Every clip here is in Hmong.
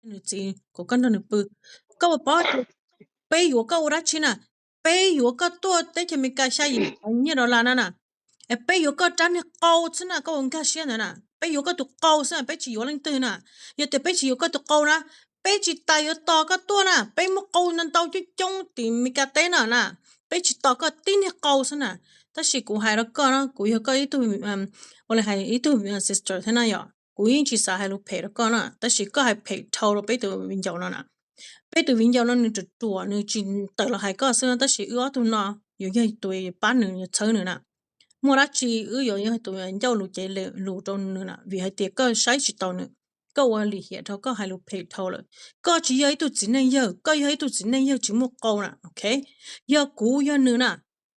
nws txiv kom koj nrog nws pw. Koj puas paub tias peb yuav koj ua dab tsi na? Peb yuav koj tuaj teb chaws Amelikas xya yim nyiaj dollar na na. Es peb yuav koj rab niag qau xwb na, koj ua nkag siab ntawd na, peb yuav koj tus qau xwb na, peb tsis yuav leej twg na. Yog tias peb tsis yuav koj tus qau na, peb tsis tas yuav tos koj tuaj na, peb muaj qau ntau ntau coob coob tim Amelikas teb na na, peb tsis tos koj tib niag qau xwb na. Tab sis kuv hais rau koj na, kuv yog koj ib tug, ua li hais ib tug sister thiab na yom, kuv yeej tsis xav hais lus phem rau koj na, tab sis koj hais phem dhau rau peb tus viv ncaus no na. Peb tus viv ncaus no nws ruam ruam, nws tsis tawm los hais koj xwb no, tab sis wb ob tug no yuav yog tus pab nws, yuav txhawb nws na. Muaj dab tsi wb yuav yog tus ncauj lus cev lus rau nws na, vim hais tias koj saib tsis taus nws, koj ua lim hiam dhau, koj hais lus phem dhau lawm. Koj tsis yog ib tug txiv neej yawg, koj yog ib tug txiv neej yawg tsis muaj qau na, ok? Yog kuv yog nws na,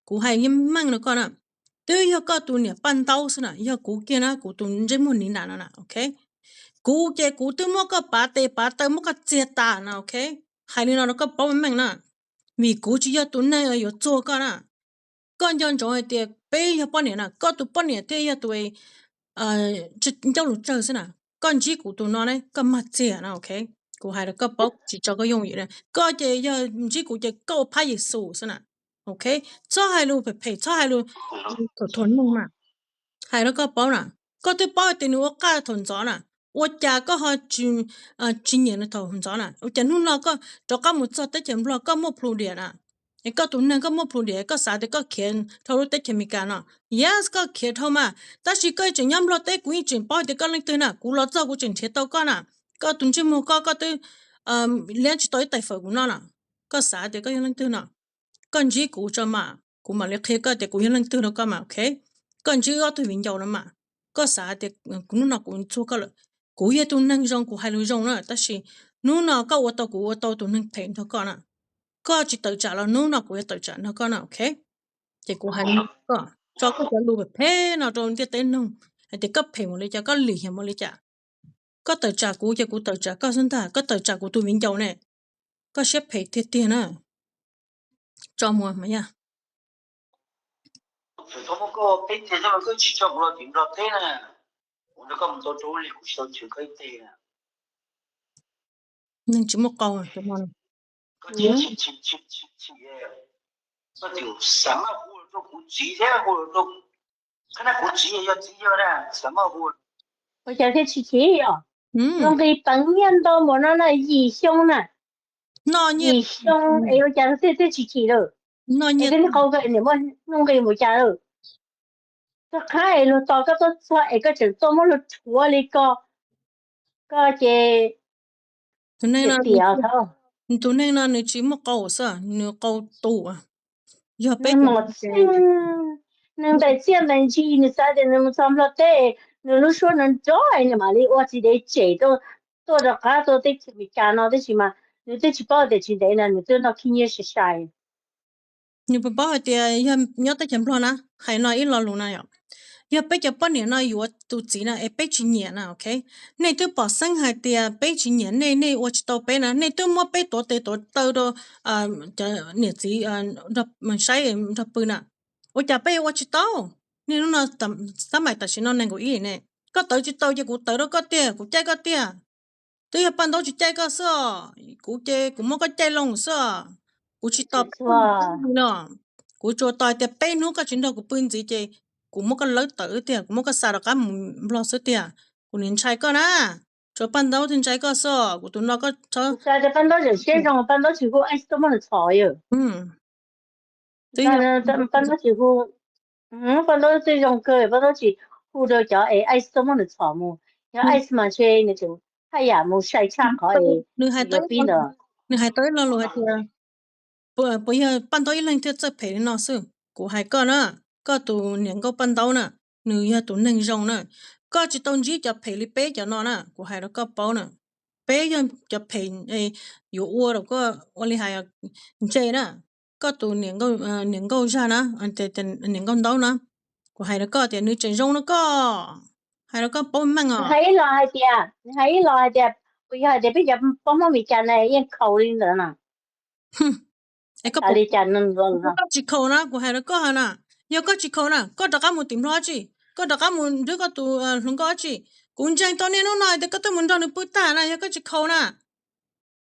kuv hais meej rau koj na, twb yog koj tus niam paj ntaub xwb na, yog kuv kiag na, kuv tus ntsej muag niv nas no na, ok? Kuv ces kuv twb muab koj pav tes pav taw, muab koj txiag tas na, ok? Hais li no rau koj paub meej na, vim kuv tsis yog tus neeg yuav txuag koj na. Koj nco ntsoov hais tias peb yog poj niam na, koj tus poj niam thiaj yog tus ncauj lus tsawg xwb na. Koj ntsib kuv tus no ne, koj mag txiag na, ok? Kuv hais rau koj paub, tsis tso koj yooj yim na. Koj ces yog ntsib kuv ces koj ua phab Yexus xwb na, ok? Txhob hais lus phem phem, txhob hais lus thuam thuam neeg na. Hais rau koj paub na, koj twb paub hais tias nws ua qaj thaum ntxov na, ua cas koj ho tsis nyiam nws thaum ntxov na? Ua cas hnub no koj rov qab mus txog teb chaws Nplog koj muaj plhu diam na? Es koj tus neeg koj muaj plhu diam, koj xav tias koj khiav dhau lub teb chaws Amelikas no? Yes, koj khiav dhau mas, tab sis koj tseem nyob Nplog teb, kuv yeej tseem paub tias koj leej twg na. Kuv los txog kuv tseem nrhiav tau koj na. Koj tus ntsej muag koj, koj twb liab tsis tau ib tais fawm kuv noj na. Koj xav tias koj yog leej twg no? Koj ntsib kuv tso mas, kuv mam li qhia koj tias kuv yog leej twg rau koj mas, ok? Koj ntsib ob tug viv ncaus no mas, koj xav tias kuv hnub no kuv txuag koj lawm. Kuv yog tus neeg zoo, kuv hais lus zoo na, tab sis hnub no koj ua tau kuv ua tau tus neeg phem nrog koj na. Koj tsis tawm tsam los hnub no kuv yuav tawm tsam nrog koj na, ok? Ces kuv hais koj, tso koj cov lus phem phem no rau ntiaj teb noog hais tias koj phem mus li cas, koj lim hiam mus li cas. Koj tawm tsam kuv ces kuv tawm tsam koj xwb ntag, koj tawm tsam kuv tus viv ncaus ne. Koj siab phem tiag tiag na. Tso mus mas yog. Neeg tsis muaj qau. Ua cas thiaj tsis chim os? Luag nqis peev nyiaj ntau npaum no na, yim xyoo na. Yim xyoo es ua cas thiaj thiaj tsis chim lawm? Es koj niag qau koj niam muaj nuj nqis npaum cas lawm? Koj qhab es luag tos koj tuaj txog es koj tseem tuaj muab luag rhuav li ko, koj ces tiam tiam. Tus neeg no nws tsis muaj qau xwb, nws qau tu. Yog peb mos txeeg, nws ntais txiaj ntais ntsig, nws xav tias nws mus txog Nplog teb, nws lub suab nrov nrov, nws mam li ua tsis deb tsem tuaj rov qab tuaj teb chaws Amelikas no, tab sis mas nws twb tsis paub tias tsis ntev no nws twb noj khib nyiab sai sai. Nws puas paub hais tias yog nyob teb chaws Nplog na, hais no ib lo lus na yom, yog peb cov poj niam no yuav tus txiv na es peb tsis nyiam na, ok, nej twb pom xeeb hais tias peb tsis nyiam nej, nej ua tsis tau peb na, nej twb muab peb tuav tes tuav taw rau cov niam txiv saib nrog pw na, ua cas peb yuav ua tsis tau? Niaj hnub no xab maim tam sim no nees nkaum ib ne, koj tawv tsis tau ces kuv tawv rau koj tiag, kuv caij koj tiag. Twb yog Paj Ntaub tsis caij koj xwb os, kuv ces kuv muab koj caij loo xwb os. Kuv tsis tos li no, kuv tsuas tos tias peb hnub koj tsis nrog kuv pw ntxiv ces kuv muab koj lawb tawm xwb tiag, kuv muab koj xa rov qab mus Nplog xwb tiag. Kuv nim ntshai koj na, tsuas Paj Ntaub thiaj ntshai koj xwb os, kuv tus no koj txhob. Paj Ntaub tseem siab zoo, Paj Ntaub tsis hu Ice tuaj muab nws txhom yom. Paj Ntaub tsis hu, Paj Ntaub tseem zoo kawg, Paj Ntaub tsis hu rau cov es Ice tuaj muab nws txhom mus, yog Ice mas ntshe nws tseem haj yam mus sai tshaj qhov es nws hais tau ib lo lus hais tias, puas yog Paj Ntaub ib leeg thiaj txawj phem li no xwb? Kuv hais koj na, koj tus niam nkauj Paj Ntaub na, nws yog tus neeg zoo na. Koj tsis tau ntsib cov phem li peb cov no na, kuv hais rau koj paub na. Peb yog cov phem yuav ua rau koj ua li hais ntse na. Koj tus niam nkauj zaj na, niam nkauj Ntaub na, kuv hais rau koj tias nws tseem zoo na koj, hais rau koj paub meej os. Hais ib los hais tias, hais ib los hais tias, kuv yog hais tias peb cov poj Hmoob Meskas na yeej khaus li ntawd na. Koj tsis khaus na, kuv hais rau koj na, yog koj tsis khaus na koj rov qab mus tim Nplog tsi, koj rov qab mus nrog koj tus hluas nkauj tsi. Kuv ntseeg tau niaj hnub no tias koj twb mus nrog nws pw tag na, yog koj tsis khaus na.